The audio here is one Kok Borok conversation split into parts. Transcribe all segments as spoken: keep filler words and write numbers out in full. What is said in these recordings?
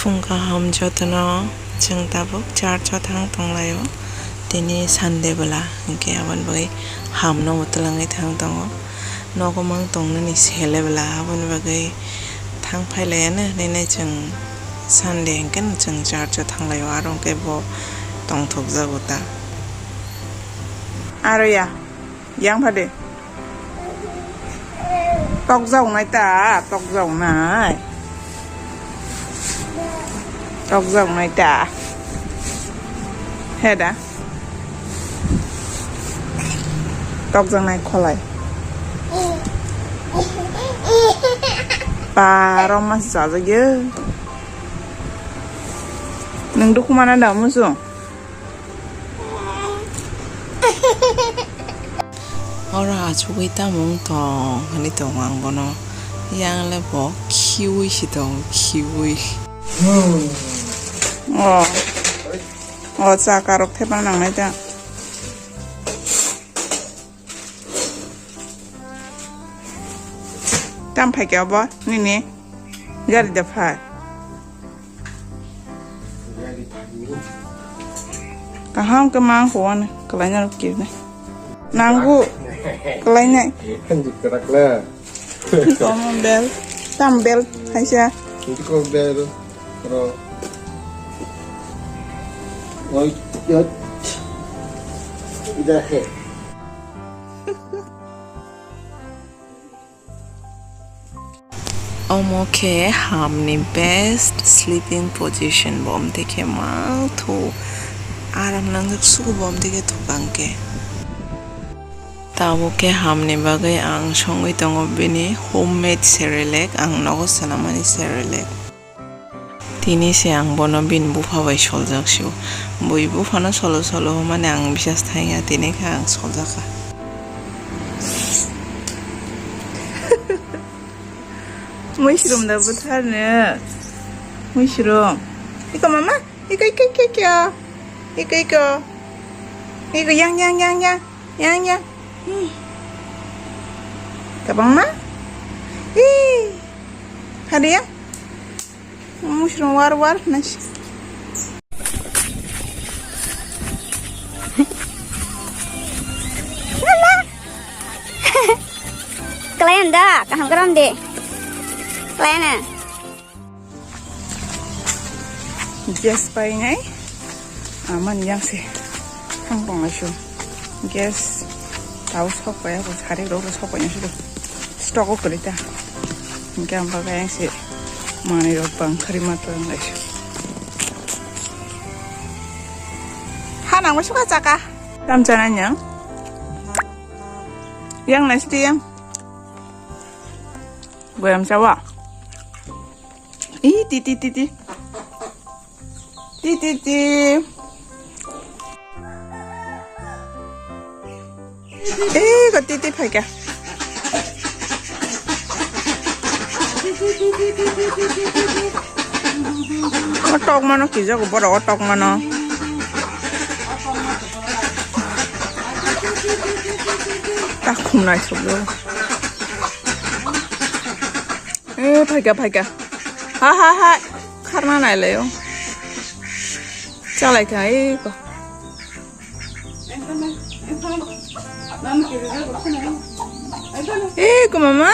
Phung kaham jotono, chwng tabuk church o thang tonglaio. Tini Sunday bwla, hinkhe aboni bagwi hamno bo twlangwi thang tongo. Nogo mang tongnani sele bwla, aboni bagwi thang phailaiyano hinwi chwng Sunday hinkhe chwng church o thanglaio, aro hinkhe bo tongthokjago ta. Aro ya. Yang phade. Tokjawnai ta, tokjawnai. Tokjawnai ta. He da. Tokjaknai kholai. Ba, roma se chajak ya. Nwng dukhu mana da, muchung? Oro achugwi tamo wng tong hinwi tongo ang bono. Yang le bo khiui se tongo, khiui. O. O, cha karok thepna nangnai ta. Tam phaikhe obo nini gari da phai. Kaham khe mang kuan kwlaina rok kirne. Nangu kwlainai. Kwrak le. Tamo bel. Tam bel haisa. Hindi ko bel. Ro. Oi, oi. Ida he. Omo khe hamni best sleeping position, bo omtwi khe mangthu, aram nangjak sugo bo omtwi khe thukang khe. Tabuk khe hamni bagwi ang songwi tongo bini homemade Cerelac, ang nogo swnamani Cerelac. Tini se ang bono bini bupha bai soljak sio. Bui buphano solo solo hwnmani ang bisas thangya, tini khe ang soljak kha. Muisrum da bwtharno. Muisrum. Iko mama, iko, iko, iko, iko. Iko, iko. Iko yang, yang, yang, yang. Yang, yang. Ih. Kabangma? Ih. Hadi ya? Muisrum war war nasi. Kalian dah, kaham keram deh. Kalian ah. Gas painai. Amani yang se thang tong laisio. Gas tau sok paya bo sari rok sok paya sio. Stock o kwrwi ta. Hinkhe ang bagwi yang se manwi rok bang khari ma tong laisio. Ha nang ma suka chaka. Tam chana nyang. Yang nasi yang. Goyam chawa. Ih, ti, ti, ti, ti. Ti, ti, ti. Eh, ko ti, ti phaikha. O tok mano kijago, borok o tok mano. Ta khum naisukgo. Eh, phaikha, phaikha. Ha, ha, ha. Kharna nailaio. Chalaikha, eh, ko. Eh, ko mama.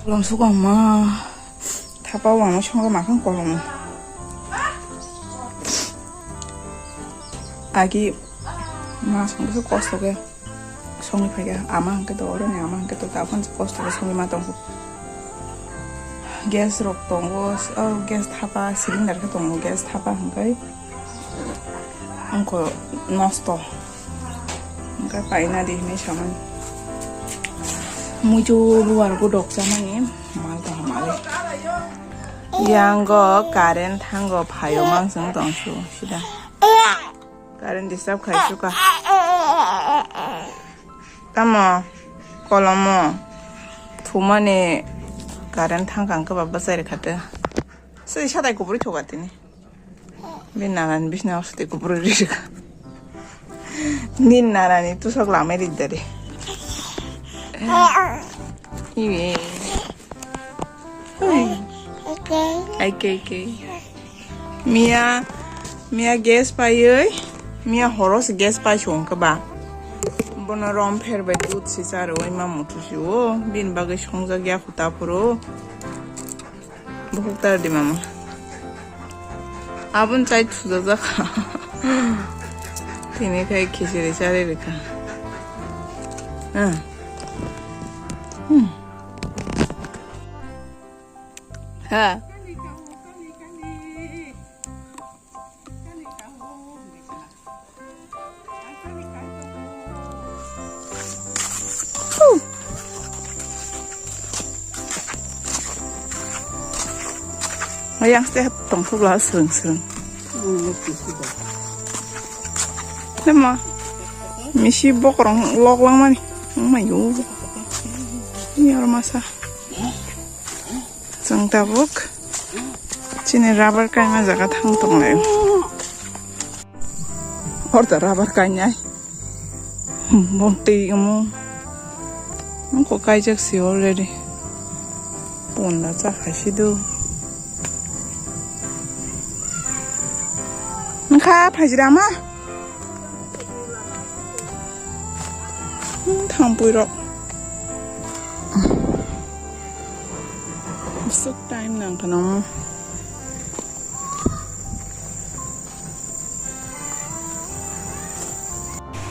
Kolom sukang ma thapa wngma songkha makhang kolom. Agi ma songkha kosto khe. Songwi phaikha ama hwnkhe to oroni ama hwnkhe to taphano kosto khe songwi ma tongkha. Gas rok tongo, o gas thapa cylinder khe tongo, gas thapa hwnkhe wngkha nosto. Hwnkhe paina di hinwi samani. Muitu luar bo dok chamani mal kaham ale. Yango current thango phaio mansong tongsu sida. Current disturb khai suka. Tamo kolomo thumani Current thang kang khe ba bwchai rwkha tei. Swi satai kubui thoka tini. Bini nanani bisina o swtwi kubui ri rwkha. Nini nanani tusok lamai ri da de. Ibe. Ui. Ai, kei, kei. Miya, miya gas paiwi, miya horo se gas pai song khe ba. Bono rom pher bai dud se cha rwui ma mutu se o, bini bagwi songjak ya kho ta phuru. Bukhuk tar di mama. Aboni chai thujak jak kha. Tini khai khichiri chari rwkha. Ah. Hmm. Ha. Ayang se tongthok la srwng srwng. Lema. Misi bokrok lok langmani. Wngmai o. Ni oro masa. Chwng tabuk chini rubber kaima jaga thang tonglai. Orda rubber kainai. Bong twi omo. Wngkha kaijak se already. Punda cha khai si do. Wngkha phaijra ma. Hmm, thangpui rok. Bwswk time nang kha nang.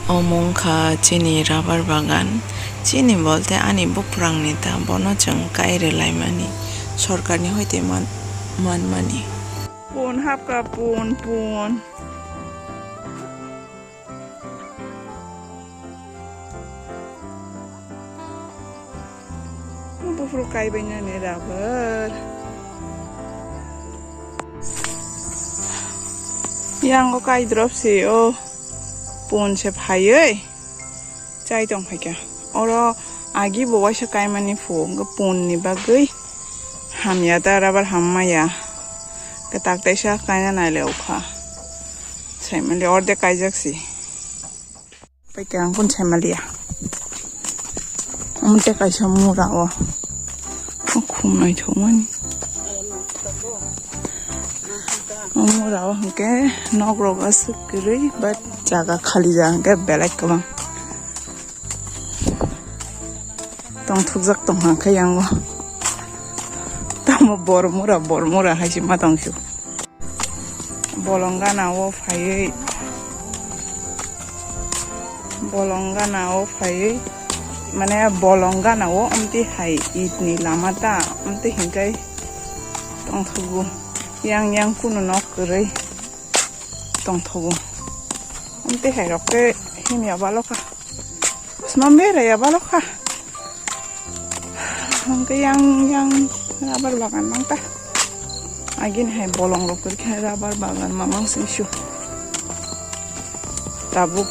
Omo wngkha chini rubber bagan. Chini bolte ani buphurangni ta, bono chwng kai rwlaimani, sorkarni hoite man-, manmani. Pun hapkha, pun, pun. Buphuru kaibainani rubber. Yango kaidrop se o pun se phaiwi chai tong phaikha. Oro agi bo waisa kaimani phu, hwnkhe punni bagwi hamya da, rubber hammaya. Kwtak taisa kaina naile ukha. Saimali ordek kaijak se. Paikha ang kun saimaliya. Omo tei kaisa mura o. O khum naithokmani. O mura o hwnkhe nok rok aswk kwrwi, but jaga khali jaga hwnkhe belai kwbang. Tongthokjak tongkha khe yango. Tamo bor mura, bor mura hai se ma tong sio. Bolong gana o phaiwi, bolong gana o phaiwi, mane bolong gana o amtwi hai itni lama ta, amtwi hinkai tongthogo. Yang yang kunu nok kwrwi tongthogo. Amtwi hai rok khe himya balo kha. Sma bera ya balo kha. Hwnkhe yang, yang rubber bagan mang ta. Agini hai bolong rok kwrwi khe rubber bagan mamang sing su. Tabuk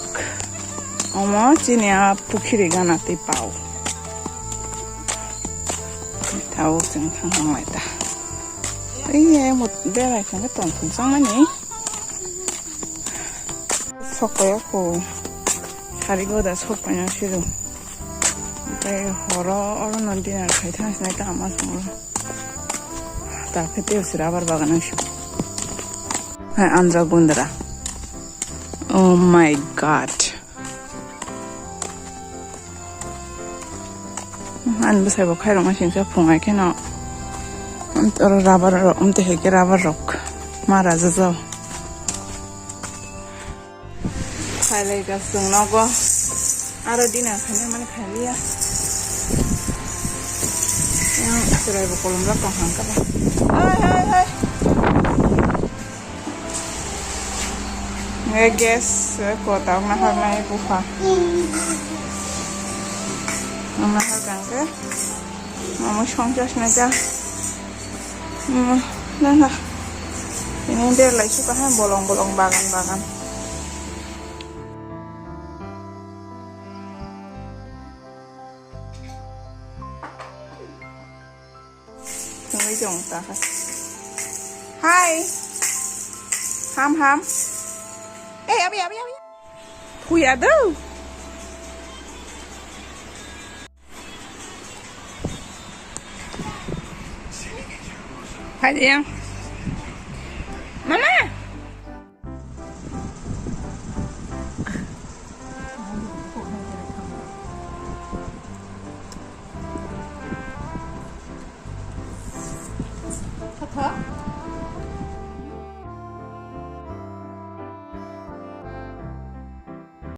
omo chini a pukhiri gana tei pao. Tabuk chwng thang thang lai ta. Ei, ei, mo berai thangkhe tong thung chang nani. Sok paya ko. Sari goda sok paya sido. Tei horo oro no dinner khai thang sinai ta ama songlo. Ta khe tei se rubber bagan ang sio. Hai andra gundra. Oh my God. Ani bwsai bo khairokma singsa phungai kheno. Oro rubber rok, amtwi hai khe rubber rok mara jajao. Khailai ka chwng nogo. Aro dinner khaina mani khailiya. Yang chwrai bo kolom rok tong hang kha ba. Hai, hai, hai. Nge gas, eh, kota wngna harnai bupha. Wngna harkang khe. Mama songchas na ja. Hmm, na, na. Ini dia lai suka hai bolong-bolong bagan-bagan. Thwngwi tong ta kha. Hi. Ham, ham. Ei, abi, abi, abi. Phuya do. Hai yang.